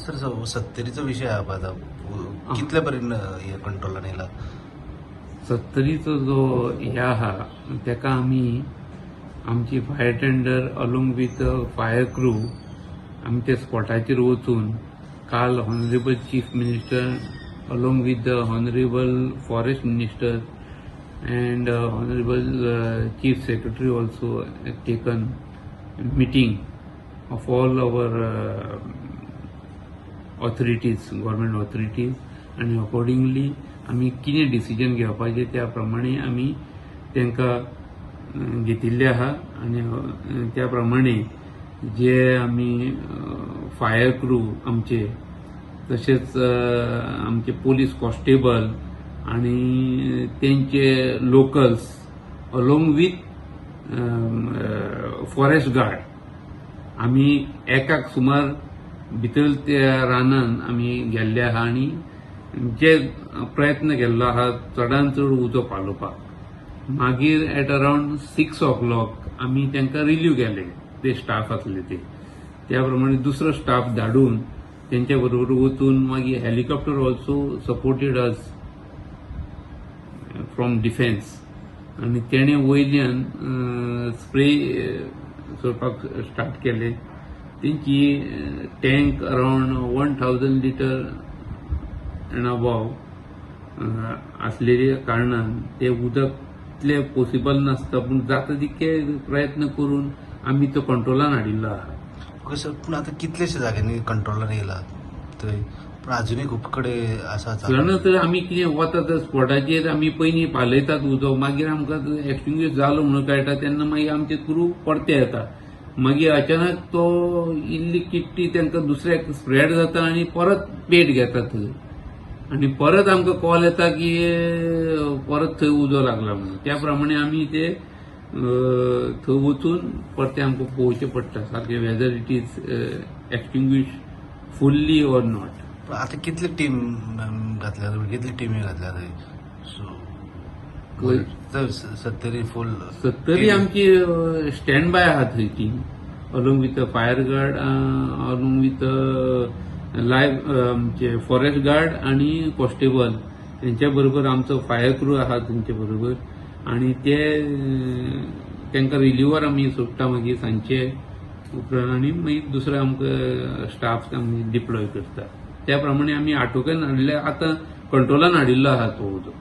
Sir, सत्तरीचो विशय आहा पळय आतां, कितले पर्यंत हे कंट्रोलान येयला? सत्तरीचो जो हे आहा, तेका आमी आमची fire tender along with fire crew आमी त्या स्पॉटाचेर वचून काल Honourable Chief Minister along with the Honourable Forest Minister and Honourable Chief Secretary also taken meeting of all our authorities, government authorities, आनी अकॉर्डिंगली आमी कितें डिसिजन घेवपाचें त्या प्रमाणे आमी तांकां घेतिल्लें आहा. आनी त्या प्रमाणे जे आमी फायर क्रू आमचे, तशेंच आमचे पोलीस कॉन्स्टेबल आनी तेंचे locals along with forest guard, आमी एकाक सुमार भितर त्या रानान आमी गेल्ले आहा आनी जे प्रयत्न केल्लो आहा चडान चड उजो पालोवपाक. मागीर at around 6 o'clock आमी तांकां रिलीव केले, ते स्टाफ आसले ते. त्या प्रमाणे दुसरो स्टाफ धाडून तेंच्या बरोबर वचून, मागीर helicopter also supported us from defence आनी तेणे वयल्यान स्प्रे सोडपाक स्टार्ट केले. तेंची tank around 1000 litre and above आसलेल्या कारणान ते उदक इतलें पॉसिबल नासता, पूण जाता तितके प्रयत्न करून आमी तो कंट्रोलान हाडिल्लो आहा. ओके सर, पूण आतां कितलेशे जाग्यांनी कंट्रोलान येयला थंय, पूण अजुनूय खूब कडेन आसा चालू. जाणा तर आमी कितें वता त्या स्पॉटाचेर, आमी पयलीं पालयतात उजो, मागीर आमकां एक्सटिंग्विश जालो म्हणून कळटा तेन्ना मागीर आमचे क्रू परते येता. मागीर अचानक तो इल्ली किट्टी तांकां दुसऱ्याक स्प्रेड जाता आनी परत पेट घेता थंय आनी परत आमकां कॉल येता की परत थंय उजो लागला म्हणून. त्या प्रमाणे आमी ते थंय वचून परते आमकां पळोवचें पडटा सारकें, whether it is extinguish fully or not. पूण आतां कितले टीम घातल्या, कितली टिमी घातल्या थंय? सो खंय? थंय सत्तरी फूल. सत्तरी आमची स्टँड बाय आहा थंय team along with fire guard, along with live आमचे फॉरेस्ट गार्ड आनी कॉन्स्टेबल, तेंच्या बरोबर आमचो फायर क्रू आहा तेंचे बरोबर. आनी ते तांकां रिलीवर आमी सोडटा मागीर सांजचे उपरांत आनी मागीर दुसरो आमकां स्टाफ आमी डिप्लॉय करता. त्या प्रमाणे आमी आटोक्यान हाडले, आतां कंट्रोलान हाडिल्लो आहा तो उजो.